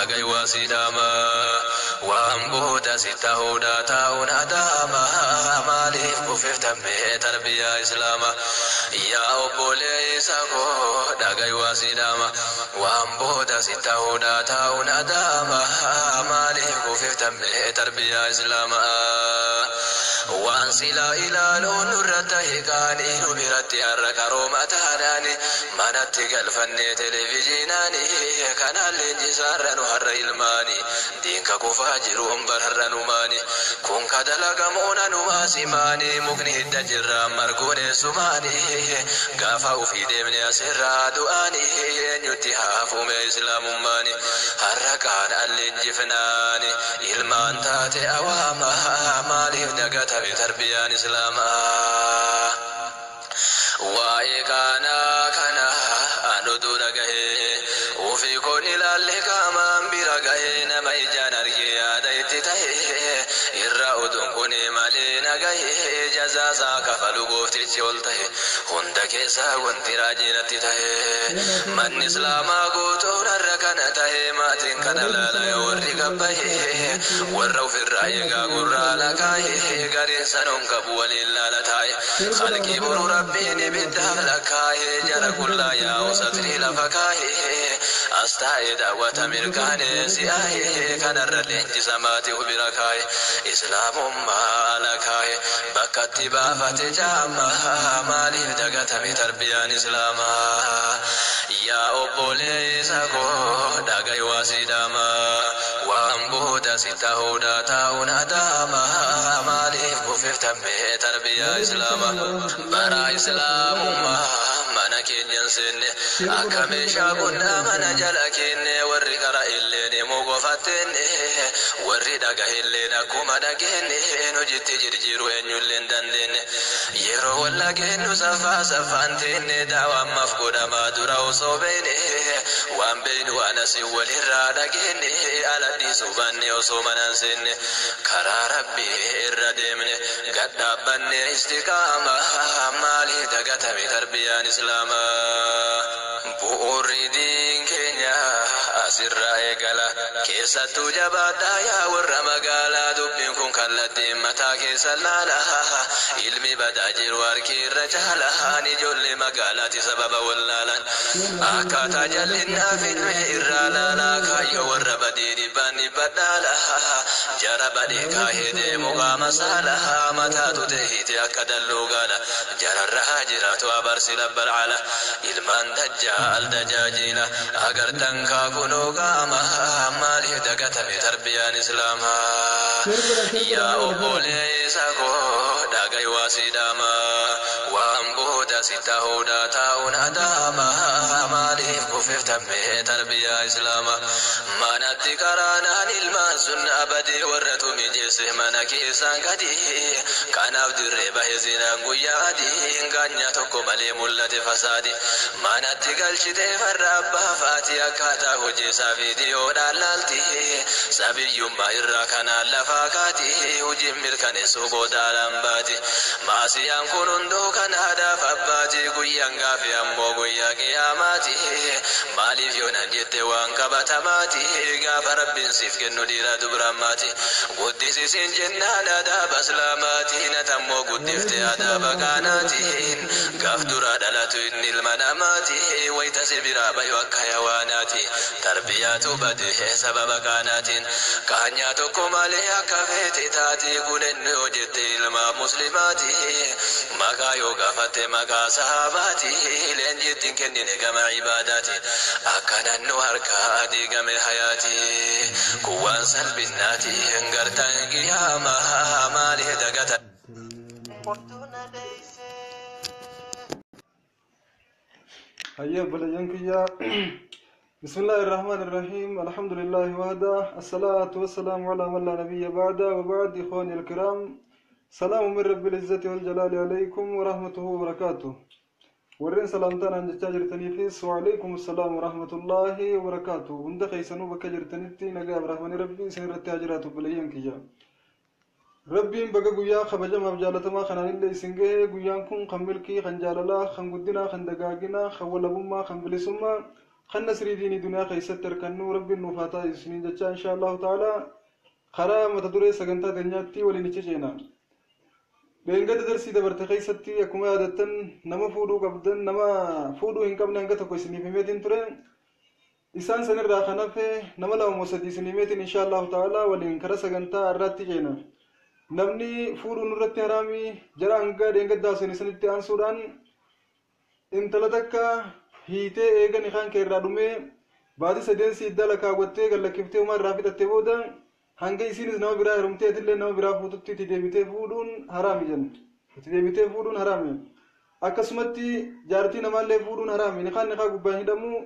dhagayi waa si dhaama. Waan booda si ta'uudha taa'uun adaama, maaliif kuffiftammee tarbiyaa islaama? Yaa obboleessa koo, dhagayi waa si dhaama. Waan booda si ta'uudha taa'uun adaama, maaliif kuffiftammee tarbiyaa islaama? Waan silaa ilaaluun nurra tahe qaanii, nu biratti har'a qarooma taanaani, manatti galfannee televiziinaani kanaan leenjisaarra nu har'a ilmaani diinka kufaa jiruun bararra numaani. Kun ka dalagamuun anumaa simaani, mukni hidda jirraa marguun eessumaani? Gaafa ufii deemne asirraa du'aani, eenyutti haafume islaamummaani? Har'a kaan alleenjifnaani ilmaan taate awaama, maaliif dagatame tarbiyaan islaamaa? Waa'ee kaanaa kana anutu dhagahee, ufii koon ilaalle qaamaan bira gahee, nama ijaan argee yaada itti tahee irra uduun kun malee nagahee, jazaasaa kafalu gooftichi ol tahe. Hunda keessaa wanti raajinatti tahee, manni islaamaa guutuun har'a kana tahee, maatiin kana laala warri gabbahee, warra ofirraa eegaa gurraa lakaahee, gariin sanuun qabu waliin laala taa'e, halkii boru rabbiin ibiddaaf lakkaa'ee, jara qullaa yaa'u satrii lafa kaa'ee, as taa'ee daawwata mirkaanee si'aa'ee, kanarra leenjisa maatii bira kaa'e, islaamummaa ala kaa'e, bakkatti baafate jaama, maaliif dagatame tarbiyaan islaamaa? Yaa obboleessa koo, dhagayi waa si dhaama. Waan booda si ta'uudha taa'uun adaama, maaliif kuffiftammee tarbiyaa islaama? Bara islaamummaa mana keenyan seenne, akka meeshaa qonnaa mana jala kenne, warri qara illeen himuu qofatteenne, warri dhaga illeen akkuma dhageenne, hojitti jirjiiru eenyullee hin dandeenye. Yeroo walla kennu saffaa saffaan teenne, daawammaaf godhamaa dura osoo beene, waan beeynu waan asii walirraa dhageenne, ala dhiisuu baanne osoo manaan seenne, karaa rabbii irra deemne gad dhaabbanne istiqaama, maaliif dagatame tarbiyaan islaamaa? Bu'uurri diin keenya asirraa eegala, keessattuu jabaadhaa yaa warra magaalaa. Dubbiin kun kallattiin mataa keessa laala, ilmi badaa jiru harki irra caala ijoollee magaalaati sababa wallaalan, akkaataa jallinnaa filme irraa laalaa, kaayyoo warra badii dhibbaan dhibba dhaala, jara badee kaahee deemu qaama saala, mataatu teehite akka dalluu gaala, jararraa jiraatu abarsi labbalcala, ilmaan dajjaal dajaajiila agartan kaakunuu qaama, maaliif dagatame tarbiyaan islaamaa? Yaa obboleessa koo, dhagayi waa si dhaama. Waan booda si ta'uudha taa'uun adaama, maaliif kuffiftammee tarbiyaa islaama? Manatti qaraanaan ilmaan sunna badee, warratu mijeesse mana keessaan gadi, kanaaf dirree bahe zinaan guyyaa adii, gaanya tokko malee mul'ate fasaadi. Manatti galchitee farra abbaa faati, akkaataa hojiisaa viidiyoodhaan laalti, sabiyyummaa irraa kanaan lafaa kaati, hojiin mirkaneessuu booda alaan baati. Maasiyaan kun hunduu kan haadhaaf abbaati, guyyaan gaafi ammoo guyyaa qiyaamaati. Maaliif yoo nan jette, waan qabatamaati. Gaafa rabbiin siif kennu dhiira dubrammaati, guddisisin jennaan adaaba islaamaati, natammoo guddifte adaaba qaanaatiin. Gaaf duraa dhalatu inni ilma namaati, wayita si biraa bayu akka hayawaanaati. Tarbiyaatu bade sababa qaanaatiin, qaanyaa tokko malee akka feete taati. Kun eenyu yoo jette, ilma muslimaati. Maqaa yoo gaafatte, maqaa sahabaati. Leenjiitti hin kennine gama ibaadaati, akka nannu harkaa diigame hayaati. Kun waan salphinnaati gartan qiyaamaa, maaliif dagata? هيا بلجنك يا. بسم الله الرحمن الرحيم، الحمد لله وحده، الصلاة والسلام على من لا نبي بعده، وبعد. إخواني الكرام، سلام من رب العزة والجلال عليكم ورحمته وبركاته. Warreen salaamtaan aan jechaa jirtaniifis وعليكم السلام ورحمة الله وبركاته. Hunda keessanuu bakka jirtanitti nagaa Abrahaamanii rabbii isin irratti haa jiraatu. Obboleeyyan kiyya, rabbiin baga guyyaa kabajamaaf jaalatamaa kanaanillee isin gahe. Guyyaan kun kan milkii, kan jaalalaa, kan guddinaa, kan dagaaginaa, kan walabummaa, kan bilisummaa, Kan nasrii diinii duniyaa keessatti harkannu Rabbiin nuuf haa taasisu isiniin jecha, insha Allahu ta'ala karaa mata duree sagantaa teenyaatti waliin ichi ceena. Beengada darsii dabarte keessatti akkuma yaadattan nama fuudhuu qabdan, nama fuudhuu hin qabne hanga tokko isiniif himeetiin ture. Isaan sanirraa kan hafe nama lama moo sadii isin himeetiin insha Allahu ta'ala waliin karaa sagantaa irraatti ceena. Namni fuudhuun nurratti haraamii jara hanga dheengaddaa osoo isinitti aansuudhaan, intala takka hiitee eega nikaan kee irraa dhumee baatii sadeen si iddaa lakkaawwattee gallakkiftee homaa irraa fixattee booda, hanga isiinis nama biraa heerumtee atillee nama biraa fuututti itti deebitee fuudhuun haraami jenna. Itti deebitee fuudhuun haraami. Akkasumatti jaartii namaallee fuudhuun haraami. Nikaan nikaa gubbaa hin hidhamu.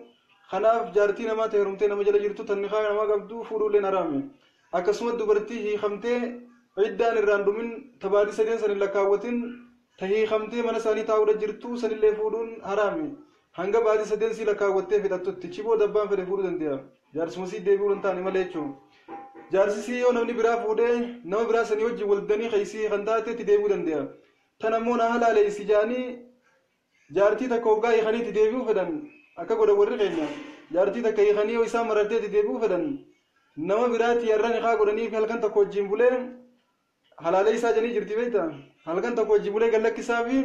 Kanaaf jaartii namaa ta'e heerumtee nama jala jirtu tan nikaa namaa qabdu fuudhuulleen haraami. Akkasumas dubartii hiikamtee iddaan irraan dhumin, tabaatii sadeen san hin lakkaawwatin, ta hiikamtee mana isaanii taa'uudha jirtu sanillee fuudhuun haraami. Hanga baatii sadeen sii lakkaawwattee fixattutti chi booda abbaan fedhe fuudhuu danda'a. Jaarsuma sii deebi'uu hin taane malee jechuudha. Jaarsisii yoo namni biraa fuudhee nama biraa sanii wajjin waldanii keeysii kan taate itti deebi'uu danda'a. Tan ammoo na halaaleessi jaanii jaartii takka hoggaa hiikanii itti deebi'uu fedhan, akka godhan warri keenya. Jaartii takka hiikanii yoo isaan marartee itti deebi'uu fedhan, nama biraatti har'a nikaa godhanii fi halkan tokko wajjin bulee halaalee isaa jedhanii jirti, beektaa? Halkan tokko wajjin bulee gallakkisaa fi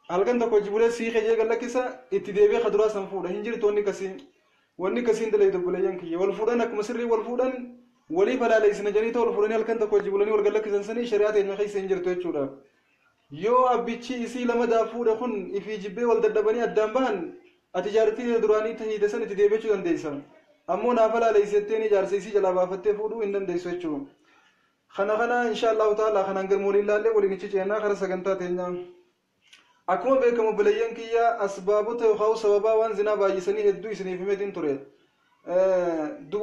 halkan tokko wajjin bulee siikee jee gallakkisa, itti deebi'ee kaduraa san fuudha. Hin jirtu wanni akkasii. Wanni akkasii hin dalagu, obboleeyyan kiyya. Wal fuudhan, akkuma sirrii wal fuudhan, waliif halaaleessina jedhanii ta'u wal fuudhanii halkan tokko wajjin bulanii wal gallakkisan sanii shari'aa teenya keessa hin jirtu jechuudha. Yoo abbichi isii lama fuudhe kun ifii jibbee wal dadhabanii addaan bahan, ati jaartii duraanii tahiite san itti deebi'achuu dandeessa. Ammoo naaf halaaleessetteen jaarsa isii jalaa baafattee fuudhuu hin dandeessu jechuudha. Kana insha Allahu ta'ala kanaan galma waliin laallee waliin ichi ceenaa kara sagantaa teenyaa. Akkuma beekamu, obboleeyyan kiyya, asbaabota yookaan sababaa waan zinaa baay'isanii hedduu isiniif himeetiin ture.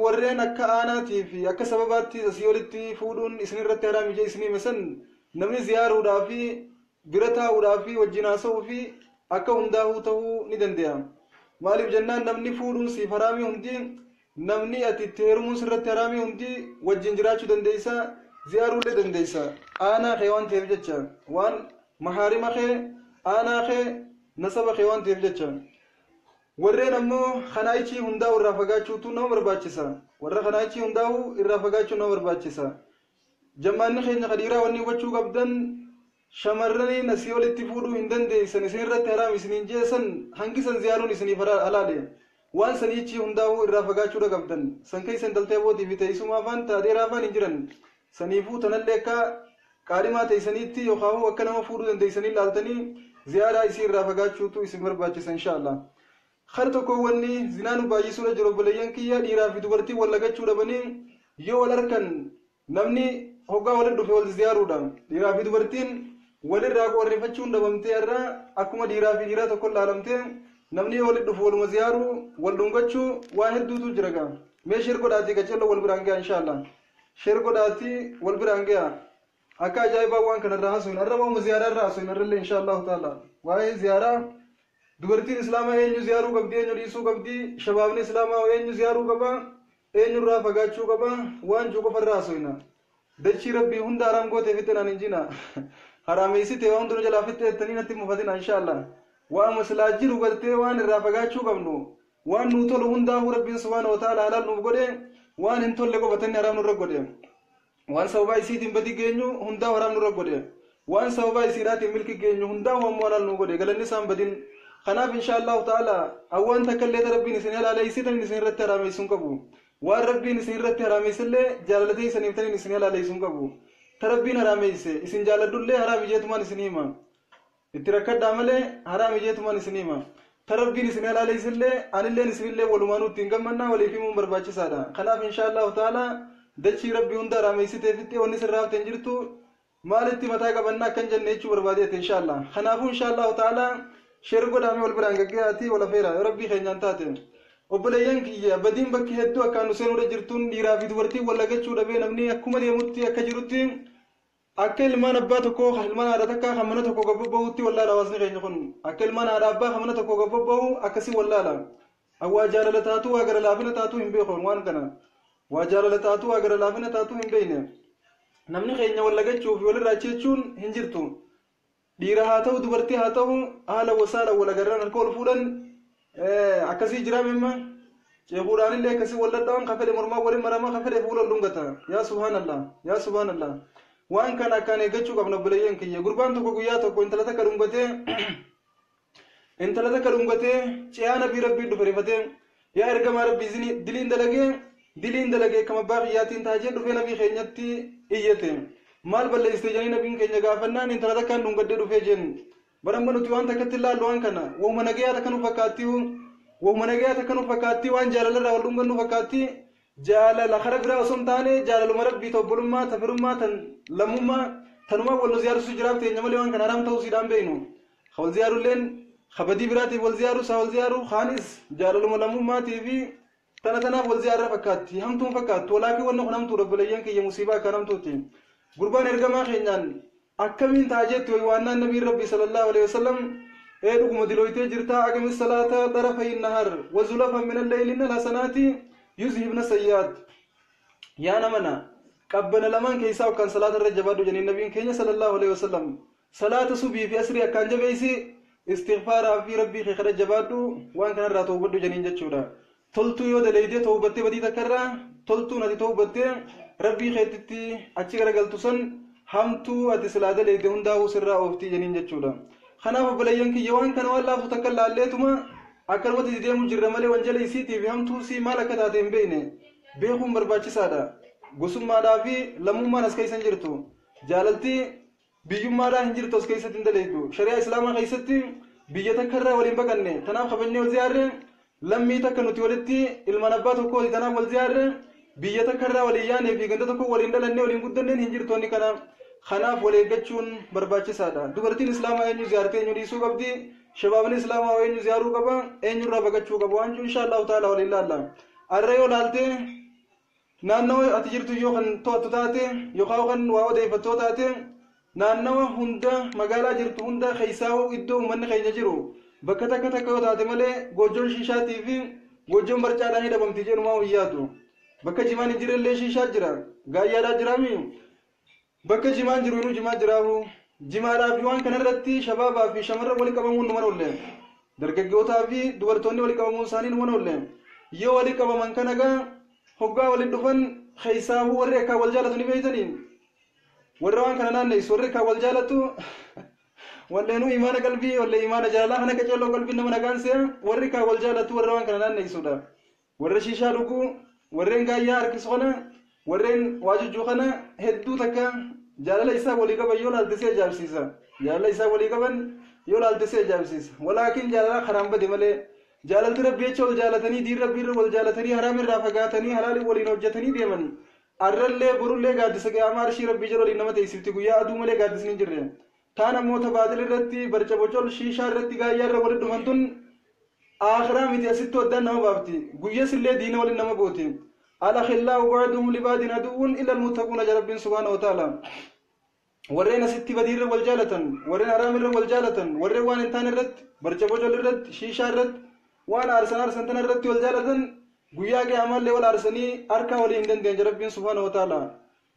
Warreen akka aanaatii fi akka sababaatti asii olitti fuudhuun isinirratti haraam ijee isinii hime san, namni ziyaaruudhaa fi bira taa'uudhaa fi wajjin haasa'uu fi akka hundaa'uu ta'uu ni danda'a. Maaliif jennaan, namni fuudhuun siif haraamii hundi, namni ati itti heerumuun sirratti haraamii hundi wajjin jiraachuu dandeessa, ziyaaruullee dandeessa. Aanaa kee waan ta'eef jecha, waan mahaarima kee, aanaa kee, nasaba kee waan ta'eef jecha. Warreen ammoo kanaayichii hundaa'u irraa fagaachuutu nama barbaachisa. Warra kanaayichii hundaa'u irraa fagaachuu nama barbaachisa. Jammaanni keenya kadiiraa wanni hubachuu qabdan, shamarraniin asii olitti fuudhuu hin dandeessan isin irratti haraam isiniin jeessan, hangisan ziyaaruun isiniif halaale. Waan saniichi hundaa'uu irraa fagaachuudha qabdan. San keessa intaltee bootii fi teessuma afaan taateeraa afaan hin jiran. Saniifuu tanallee akka qaadhimaa teessaniitti yookaan akka nama fuudhuu dandeessanii ilaaltanii ziyaaraa isii irraa fagaachuutu isin barbaachisa, inshaallah. Har tokko wanni zinaa nu baay'isuudha jiru, obboleeyyan kiyya, dhiiraa fi dubartii wal lagachuu dhabanii yoo wal harkan, namni hoggaa walitti dhufe wal ziyaaruudha. Dhiiraa fi dubartiin walirraa qorrifachuun dhabamtee irraa akkuma dhiiraa fi dhiiraa tokko laalamtee, namni yoo walitti dhufu waluma ziyaaruu, wal dhungachuu, waa hedduutu jira gaa. Mee share godhaatii qaceelloo wal biraan ga'a, inshaallah. Share godhaatii wal biraan ga'a. Akka ajaa'ibaa waan kanarraa haasofne har'a, waa'uma ziyaaraa irraa haasofne har'allee, insha Allahu ta'ala. Waa'ee ziyaaraa, dubartiin islaamaa eenyu ziyaaruu qabdi, eenyu dhiisuu qabdi, shabaabni islaamaa eenyu ziyaaruu qaba, eenyurraa fagaachuu qaba, waan jiru qofarraa haasofna. Dachii Rabbii hunda haraam gootee fitte naan hin jina. Haraameessite waan hundinuu jalaa fitte jettanii natti mufatina, insha Allah. Waanuma silaa jiru gartee waan irraa fagaachuu qabnu, waan nuu tolu hundaafuu Rabbiin subhaana wa ta'ala halaal nuuf godhe, waan hin tolle qofatanni haraam nurra godhe. Waan sababaa isiitiin badi geenyu hundaa haraam nurra godhe. Waan sababaa isiidhaatiin milki geenyu hundaa ammoo halaal nuu godhe. Galanni isaan badin. Kanaaf insha Allahu ta'ala awwaan takka illee Rabbiin isin halaaleessitaniin isin irratti haraameessuu hin qabu. Waan Rabbiin isin irratti haraameessillee jaalalatee isiniif taniin isin halaaleessuu hin qabu. Ta Rabbiin haraameesse isin jaaladhullee haraam ijeetumaan isin hima. Itti rakkadhaa malee haraam ijeetumaan isin hima. Ta Rabbiin isin halaaleessillee anilleen isinillee walumaanuu ittiin gammannaa, waliif himuun barbaachisaadha. Kanaaf insha Allahu ta'ala dachii Rabbii hunda haraameessitee fixxee wanni sirraa hafte hin jirtu, maalitti mataa qabannaa akkan jenne jechuu barbaadeete, insha Allah. Kanaafuu insha Allahu ta'ala share godhaamee wal biraan gagga'aatii wal afeera yoo Rabbii keenyaan taate. Obboleeyyan kiyya, badiin bakki hedduu akkaan nu seenuudha jirtuun dhiiraa fi dubartiin wal lagachuu dhabee, namni akkuma deemutti akka jirutti, akka ilmaan abbaa tokkoo, ilmaan haadha takkaa kan mana tokko gabbobba'utti wallaala. Hawaasni keenya kun akka ilmaan haadha abbaa kan mana tokko gabbobba'u akkasii wallaala. Waa jaalala taatu, waa gara laafina taatu hin beeku waan kana. Waa jaalala taatu, waa gara laafina taatu hin beekne. Namni keenya wal lagachuu fi walirraa jechuun hin jirtu. Dhiira haa ta'u, dubartii haa ta'u, haala wasaala wal agarraan harka wal fuudhan akkasii jira mimma. Ceekuudhaanillee akkasii wal dhadhawan, ka fedhe mormaa waliin maramaa, ka fedhe fuula dhungata. Yaa subhaanallah, yaa subhaanallah, waan kana akkaan eeggachuu qabna, obboleeyyan kiyya. Gurbaan tokko guyyaa tokko intala takka dhungatee, intala takka dhungatee ce'aa nabii Rabbii dhufe rifatee, "Yaa ergamaa Rabbii, zini diliin dalagee, diliin dalagee, kama abbaa kiyyaatiin taajee dhufee," nabii keenyatti iyyate. "Maal balleessite?" jedhanii nabiin keenya gaafannaan, "Intala takkaan dhungadhee dhufee," jeen. Baramma nuti waan takkatti ilaallu waan kana wahuma nagayaa takka nu fakkaatti, wahuma nagayaa takka nu fakkaatti, waan jaalalarraa wal dhungannu fakkaatti. Jaalala kara biraa osoo hin taane, jaalaluma Rabbii, ta obbolummaa, ta firummaa, tan lammummaa tanumaa wal nu ziyaarsisu jiraaf teenya malee waan kana haraam ta'uu siidhaan beeknu. Ka wal ziyaarulleen ka badii biraatiif wal ziyaaru isaa wal ziyaaru, kaanis jaalaluma lammummaatii fi tana tanaaf wal ziyaarra fakkaatti, hamtuun fakkaattu. Walaakin wanni kun hamtuudha, obboleeyyan kiyya, musiibaa akkaan hamtuuti. Gurbaan ergamaa keenyaan akkamiin ta'a jetti waannaan, nabiin Rabbii sallallahu alaihi wasallam, "Ee, dhuguma dilooytee jirtaa. Aqimi salaata xarafay nahar wa zulafan min alleyli, innal hasanaati yuzhibna sayyi'aat. Yaa namana, qabbana lamaan keessaa akkaan salaata irra jabaadhu," jedhanii nabiin keenya sallallahu alaihi wasallam. "Salaata subii fi asrii akkaan jabeessi, istighfaaraa fi Rabbii kee kadha jabaadhu, waan kanarraa tawbadhu," jedhaniin jechuudha. Toltuu yoo daleeydee tawbattee, badii takkarraa toltuun ati tawbattee Rabbii keetitti achi garagaltu san hamtuu ati silaa daleeyde hundaa'uu sirraa ooftii jedhaniin jechuudha. Kanaaf obboleeyyan kiyya, waan kana waan laaftu takka laalleetuma akkanumatti deemu jirra malee wanjala isiitii fi hamtuu isii maal akka taate hin beekne. Beekuun barbaachisaadha. Gosummaadhaa fi lammummaan as keessa hin jirtu. Jaalaltii biyyummaadhaa hin jirtu, as keessatti hin daleeydu. Shari'aa Islaamaa keessatti biyya takka irraa waliin baqanne, tanaaf kabajnee wal ziyaarre. Lammii takka nuti walitti, ilmaan abbaa tokkooti, tanaaf wal ziyaarre. Biyya takka irraa waliin yaanee fi ganda tokko waliin dhalannee waliin guddanneen hin jirtu wanni kana. Kanaaf wal eeggachuun barbaachisaadha. Dubartiin Islaamaa eenyu ziyaartee eenyu dhiisuu qabdi? Shabaabni Islaamaa eenyu ziyaaruu qaba, eenyurraa baqachuu qaba? Waan jiru insha Allahu ta'ala waliin laalla. Arra yoo laalte, naannawa ati jirtu yoo kan to'attu taate yookaan kan waa odeeffattoo taate, naannawa hunda, magaalaa jirtu hunda keessaa iddoo uummanni keenya jiru bakka takka takka yoo taate malee, goojjoon shiishaatii fi goojjoon barcaadhaan hidhamamti jedhumaa hin. Bakka jimaan hin jirrellee shiishaa jira, gaayyaadhaa jiraami. Bakka jimaan jiru inuu jimaa jiraahu. Jimaadhaa fi waan kanarratti shabaabaa fi shamarran wali qabamuun numa oolle. Dargaggootaa fi dubartoonni wali qabamuun isaanii numa oolle. Yoo wali qabaman kana gaa hoggaa waliin dhufan, keessaafuu warri akkaan wal jaalatu ni beeytanii, warra waan kana naanneessu, warri akkaan wal jaalatu walleenuu imaana qalbii, wallee imaana jaalalaa kana qaceelloo qalbii nama nagaan se'a. Warri kaan wal jaalatu warra waan kana naanneessudha. Warra shiishaa dhuguu, warreen gaayyaa harkisu kana, warreen waajujjuu kana hedduu takka jaalala isaa walii qaban yoo laalte si ajaa'ibsiisa. Jaalala isaa walii qaban yoo laalte si ajaa'ibsiisa. Walaakin jaalala karaan bade malee, jaalalti Rabbii jecha wal jaalatanii, diin Rabbii irra wal jaalatanii, haraam irraa fagaatanii, halaaliin waliin hojjetanii deeman, arrallee borullee gaaddisa qiyaamaa arshii Rabbii jala waliin nama teessifti, guyyaa aduu malee gaaddisni hin jirre. Taan ammoo baaxil irratti, barca bocol, shiishaa irratti, gaayyaa irra walitti dhufan tun akhiraa miti, asitti waddaan nama baafti, guyyas illee diina waliin nama gooti. "Alakhillahu ba'duhum libaadin aduwwun illa almuttaquuna," jedha Rabbiin subhaanahu wa ta'ala. Warreen asitti badiirra wal jaalatan, warreen haraam irra wal jaalatan, warreen waan hin taane irratti, barca bocol irratti, shiishaa irratti, waan aarsan aarsan tana irratti wal jaalatan, guyyaa qiyamaallee wal aarsanii harkaa walii hin dandeenye, jedha Rabbiin subhaanahu wa ta'ala.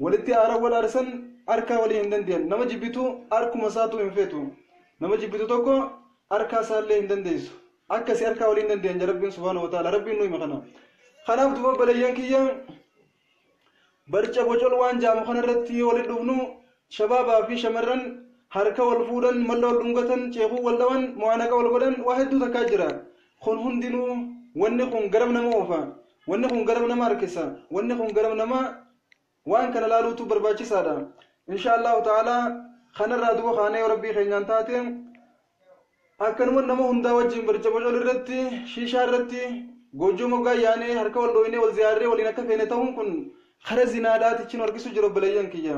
Walitti aaran, wal aarsan, harkaa walii hin dandeenye. Nama jibbitu harkuma isaatu hin feetu. Nama jibbitu tokko harkaa isaallee hin dandeessu. Akkasi harkaa walii hin dandeenye, jedha Rabbiin subhaanahu wa ta'ala. Rabbiin nu hima kana. Kanaaf duuba obboleeyyan kiyya, barca bocol waan jaamu kana irratti yoo walitti dhufnu, shabaabaa fi shamarran harka wal fuudhan, malla wal dhungatan, ceekuu wal dhawan, mu'aanaqa wal godhan, waa hedduu takkaa jira. Kun hundinuu, wanni kun garam nama oofa? Wanni kun garam nama harkisa? Wanni kun garam nama? Waan kana laaluutu barbaachisaadha. Insha Allahu ta'ala kanarraa duba kaanee, yoo Rabbii keenyaan taate, akkanuma nama hundaa wajjin barca bocol irratti, shiishaa irratti, goojjoo moggaa yaanee, harka wal dhooynee, wal ziyaarree, waliin akka feene ta'uun kun kara zinaadhaatichi nu harkisu jira, obboleeyyan kiyya.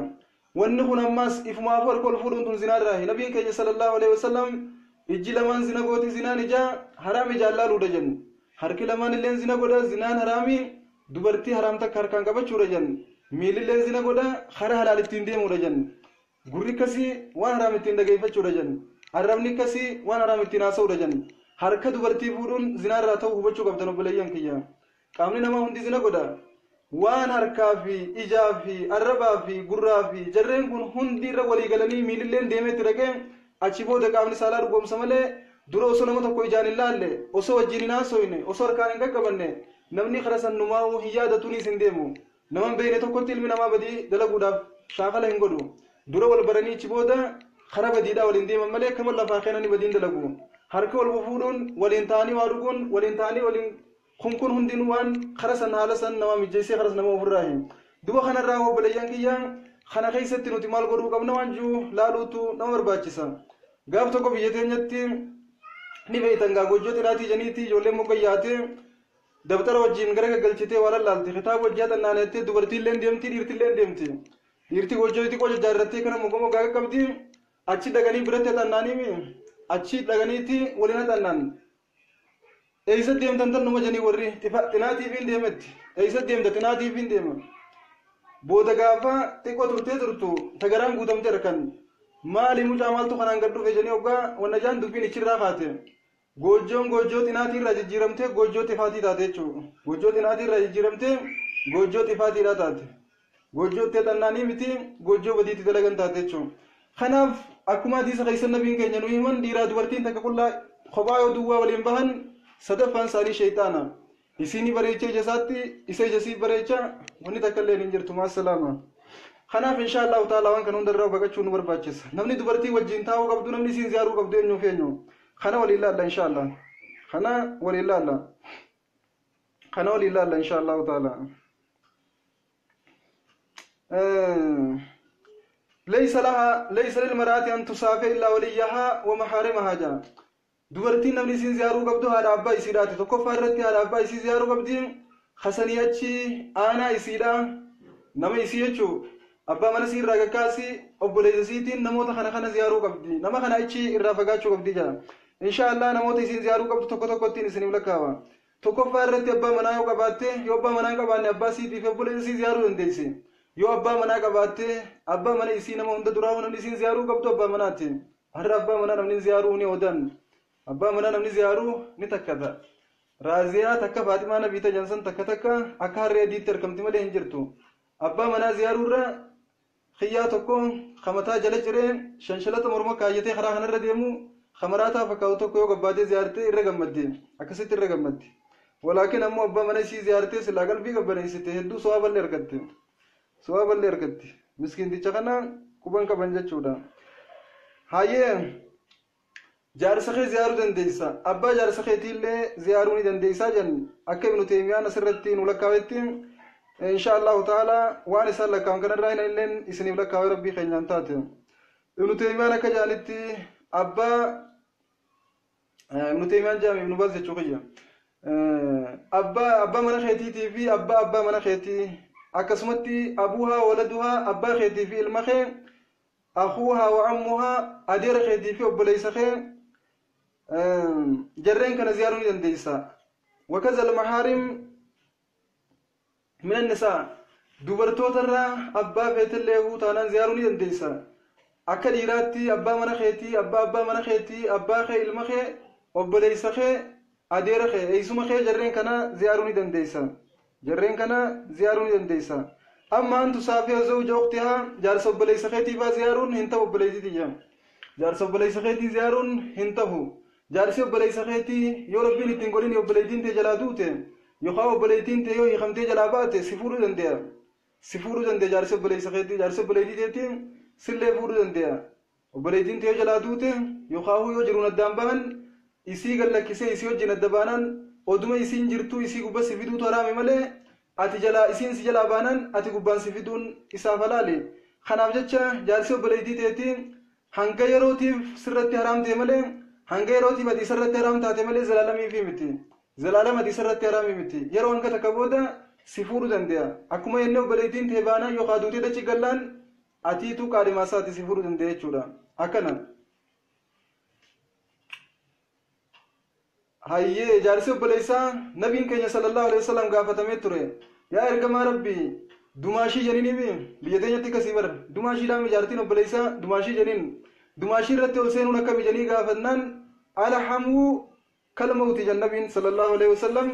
Wanni kun ammas ifumaafuu harka wal fuudhuun tun zinaarraahi. Nabiin keenya sallallahu alaihi wasallam, "Ijji lamaan zina gooti, zinaan ijaa haraam ijaan laaluudha," jennu. Harki lamaan illeen zina godha, zinaan haraamii dubartii haraam takka harkaan qabachuudha jennu. Miililleen zina godha, kara halaal ittiin deemuudha jennu. Gurri akkasii waan haraam ittiin dhageeffachuudha jennu. Arrabni akkasii waan haraam ittiin haasa'uudha jennu. Harka dubartii fuudhuun zinaarraa ta'uu hubachuu qabdan, obboleeyyan kiyya. Qaamni namaa hundi zina godha. Waan harkaa fi ijaa fi arrabaa fi gurraa fi jarreen kun hundi irra walii galanii, miililleen deemee itti dhaqee, achi booda qaamni saalaa dhugoomsa malee, dura osoo nama tokko ijaan hin laalle, osoo wajjin hin haasoyne, osoo harkaan hin qaqqabanne Namni kara san numaa'uu hin yaadatuunis hin deemu. Nama hin beekne tokkotti ilmi namaa badii dalaguudhaaf shaakala hin godhu. Dura wal baranii achi booda kara badiidhaa waliin deeman malee akkama lafaa kennanii badiin dalagu. Harka wal fuudhuun, waliin ta'anii waa dhuguun, waliin ta'anii waliin kun hundinuu waan kara san haala san nama mijeessee karas nama ofirraa hin. Duba kanarraa obboleeyyan kiyya, kana keessatti nuti maal godhuu qabna waan jiru laaluutu nama barbaachisa. Gaaf tokko biyya teenyatti ni beektan gaa, goojjoo xinaatii janiitti ijoolleen mogga yaatee dabtara wajjin gara gaggalchitee waa lallaalti. Kitaaba wajjii xannaanettee dubartiillee deemti, dhiirtillee deemti. Dhiirti goojjoo xiqqoo jajjaarrattee kana mogga moggaa qaqqabdi. Achi dhaqanii biratti xannaaniimi, achi dhaqaniitti waliin xannaan. Eessa deemtan tan numa janii warri xinaatiif hin deemetti. Eessa deemta? Xinaatiif hin deema. Booda gaafa xiqqoo turtee turtu tagaraan guutamte harkan. Maali mucaa maaltu kanaan gad dhufe janii hoggaa wanna jaan dubbiin ichirraa kaate. Goojjoon goojjoo xinaatii irraa jijjiiramtee goojjoo xifaatii taate jechuudha. Goojjoo xinaatii irraa jijjiiramtee goojjoo xifaatiidhaa taate. Goojjoo itti xannaanii miti, goojjoo badiitti dalagan taate jechuudha. Kanaaf akkuma hadiisa keessa nabiin keenya nu himan, dhiiraa dubartiin takka qullaa kophaa yoo duwwaa waliin bahan, sadaffaan isaanii sheeyxaana. Isiin bareecha ija isaatti, isa ija isii bareecha, wanni takka illee hin jirtu, maasalaama. Kanaaf insha Allahu ta'ala waan kana hundarraa baqachuu nu barbaachisa. Namni dubartii wajjin taa'uu qabdu, namni isiin ziyaaruu qabdu eenyuuf eenyu? Kana waliin laalla insha Allah. Kana waliin laalla. Kana waliin laalla insha Allahu ta'ala. ليس لها ليس للمرأة أن تسافر إلا وليها ومحارمها جا. Dubartiin namni isiin ziyaaruu qabdu haadha abbaa isiidhaati. Tokkoffaa irratti haadha abbaa isii ziyaaruu qabdi. Hasanii achi aanaa isiidha. Nama isii jechuu abbaa mana isii irraa gakkaasi obboleessa isiitiin namoota kana kana ziyaaruu qabdi. Nama kana achi irraa fagaachuu qabdi jedha. Insha Allah namoota isiin ziyaaruu qabdu tokko tokkottiin isiniif lakkaawa. Tokkoffaa irratti abbaa manaa yoo qabaatte, yoo abbaa manaa hin qabaanne abbaa isiitii fi obboleessa isii ziyaaruu dandeessi. Yoo abbaa manaa qabaatte, abbaa mana isii nama hunda duraa namni isiin ziyaaruu qabdu abbaa manaati. Har'a abbaa manaa namni ziyaaruu ni odan. Abbaa manaa namni ziyaaruu ni takkata. Raaziyaa takka Faaximaa nabii tajansan takka takka akka harree adiitti argamti malee hin jirtu. Abbaa manaa ziyaaruu irra xiyyaa tokko kamataa jala ciree shanshalata morma kaayyatee karaa kanarra deemu kamaraataa fakkaatu tokko yoo gabbaatee ziyaartee irra gammadde, akkasitti irra gammadde. Walaakin ammoo abbaa mana isii ziyaartee silaa qalbii qabbaneessite hedduu sawaaballee argatte. Sawaaballee argatte. Miskiinticha kana quban qaban jechuudha. Hayyee, jaarsa kee ziyaaruu dandeessa. Abbaa jaarsa keetiillee ziyaaruu ni dandeessaa jenna. Akka Ibnu Teemiyaan asirratti nu lakkaawetti, insha Allahu ta'ala waan isaan lakkaawan kanarraa hin illeen isiniif lakkaawee rabbii keenyaan taate. Ibnu Teemiyaan akka jaanitti abbaa Ibnu Teemiyaan jedhame, Ibnu Baaz jechuu kiyya. Abbaa mana keetiitii fi abbaa abbaa mana keetii, akkasumatti abuuhaa waladuhaa, abbaa keetii fi ilma kee, akuuhaa wa ammuhaa, adeera keetii fi obboleessa kee, jarreen kana ziyaaruu ni dandeessa. وكذا المحارم من النساء, dubartoota irraa abbaa feetillee taanaan ziyaaruu ni dandeessa. Akka dhiiraatti abbaa mana keetii, abbaa abbaa mana keetii, abbaa kee, ilma kee, obboleessa kee, adeera kee, eeysuma kee, jarreen kana ziyaaruu ni dandeessa. Jarreen kana ziyaaruu ni dandeessa. أما أن تسافر زوج أختها, jaarsa obboleessa keetii faa ziyaaruun hin ta'u. Obboleessitiyya, jaarsa obboleessa keetii ziyaaruun hin ta'u. Jaarsi obboleessa keetii yoo rabbiin ittiin godhin obboleettiin tee jalaa duute yookaan obboleettiin tee yoo hiikamtee jalaa baate si fuudhuu danda'a. Si fuudhuu danda'a jaarsi obboleessa keetii, jaarsi obboleettii teetii sillee fuudhuu danda'a. Obboleettiin tee yoo jalaa duute yookaan yoo jiruun addaan bahan, isii gallakkisee isii wajjin adda baanaan, oduma isiin jirtuu isii gubba si fiduutu haraame malee ati jalaa isiin si jalaa baanaan ati gubbaan si fiduun isaaf halaali. Kanaaf jecha jaarsi obboleettii teetii hanga yerootiif sirratti haraam ta'e malee, hanga yerootiif ati isarratti haraam taate malee zalaalamiifi miti. Zalaalama ati isarratti haraami miti. Yeroo hanga takka booda si fuudhuu danda'a. Akkuma inni obboleettiin ta'e baanaan yookaan duutee dachi gallaan atiitu qaadhimaa isaati si fuudhuu danda'a jechuudha. Akkana. Hayyee, jaarsi obboleessaa nabiin keenya صلى الله عليه وسلم gaafatamee ture. Yaa ergamaa rabbii, dumaashii jedhiniimi biyya teenyatti akkasii bara dumaashiidhaan jaartiin obboleessaa dumaashii jedhin, dumaashii irratti ol seenuun akkami jedhanii gaafannaan, الحمو كالموت jan nabiin صلى الله عليه وسلم.